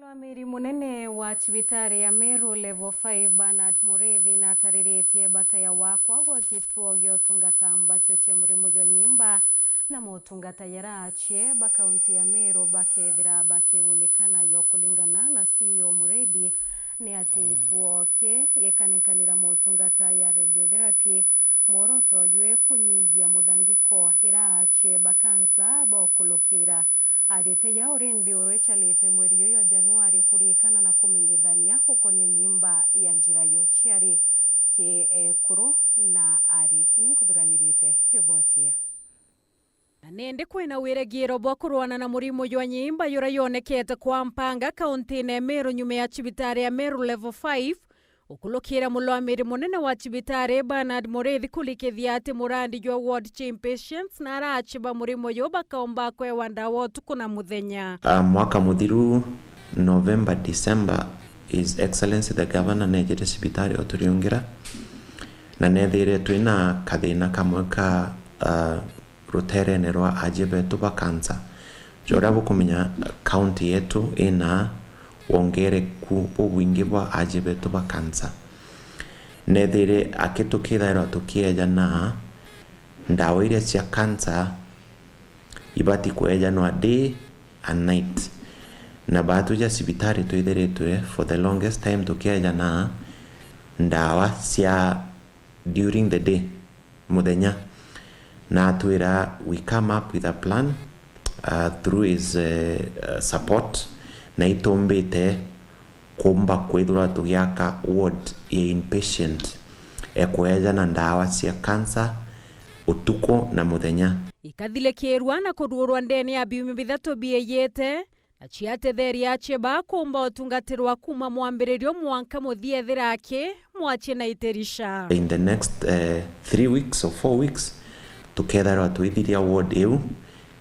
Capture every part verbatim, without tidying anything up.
Murungamiri munene wa cibitari ya Meru Level five, Bernard Muriithi, natariritie bata ya wakwa gwa gituo gia utungata mbachu cia murimo jwa nyimba na motungata jaria achie ba kaunti ya Meru bakethira bakigunika nayo. Kuringana na C E O Muriithi, ni ati ituo ki gikanenkanira motungata ya radiotherapy, mworoto jwi kunyihia muthangiko ira achie ba kansa baukulukira. Arite ja uri nthi uru icharite mweri uyu wa Januari kurikana na kumenyithania ukonia nyimba ya njira ya uciari ki ekuru na ari. Ini nkuthuranirite riboti ii. Na nindi kwina wirigiro bwa kurwana na murimo jwa nyimba juria yonekete kwa mpanga kauntine ya Meru nyuma ya cibitari ya Meru Level five ukulukira murungamiri munene wa cibitari Bernard Muriithi kurikithia ati murandi jwa ward cia inpatients na arachi ba murimo ju bakaumba kwewa ndawa utuku na muthenya. Ah, mwaka muthiru, November, December, His Excellency the Governor neejite cibitari o turiungira, na neethire twina kathina kamwe ka, ah, ruteerene rwa aajie beetu ba kansa. Juria bukumenya, kaunti yeetu ina wongereku bubwingi bwa aajie beetu ba kansa. Neethire aki tukithairwa tukieejana ndawa iria cia kansa ibati kweejanwa day and night. Na baatu ja cibitari twithiritwe for the longest time tukieejana ndawa cia during the day, muthenya, na atwira, we come up with a plan, uh, through his, uh, uh, support, na itumbite kumba kwithirwa tugiaka ward ya inpatient, ekweejana ndawa cia cancer utuku na muthenya. Ikathilikirwa na kuruurwa ndene ya biumia bithatu biijite, na ciatetheria achie bakumba utungatirwa kuuma mwambiririo mwanka muthia ethira aki mwachie na itirisha. In the next, eh, three weeks or four weeks, tukethirwa twithiria ward iu,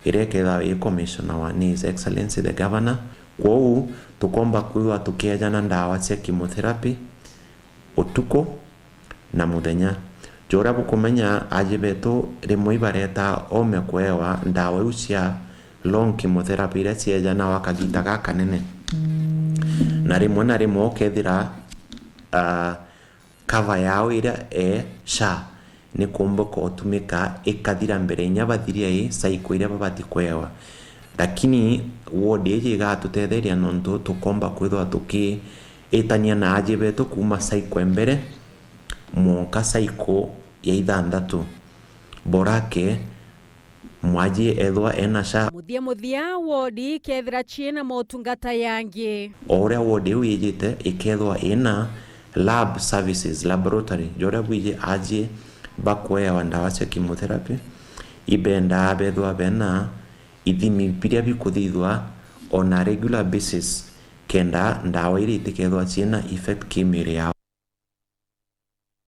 iria ikethirwa i commissioner wa ni His Excellency the Governor. Kwou, tukomba kwithirwa tukiejana ndawa cia chemotherapy utuku na muthenya. Juria bukumenya, aji betu rimwe ibareta ome kuewa ndawa iu cia long chemotherapy iria ciejana wa kagita gakanene. Na rimwe na rimwe ukethira, ah, cover yao iria e SHA ni kumbuka utumika ikathira mbere inya bathiria i cycle iria babati kuewa. Lakini ward iji igatutetheria nontu tukomba kwithirwa tukiitania na aji betu kuuma cycle e mbere mwanka cycle ya ithanthatu. Borake, mwaji ethwa ena SHA. Muthia muthia, ward ikethira ciina motungata yangi. O uria ward iu ijite, ikethwa ina lab services, laboratory, juria bwiji aji bakuewa ndawa cia chemotherapy, ibendaa bethwa bena ithimi biria bikuthithwa on a regular basis, kenda ndawa iria itikethwa ciina effect ki miiri yao.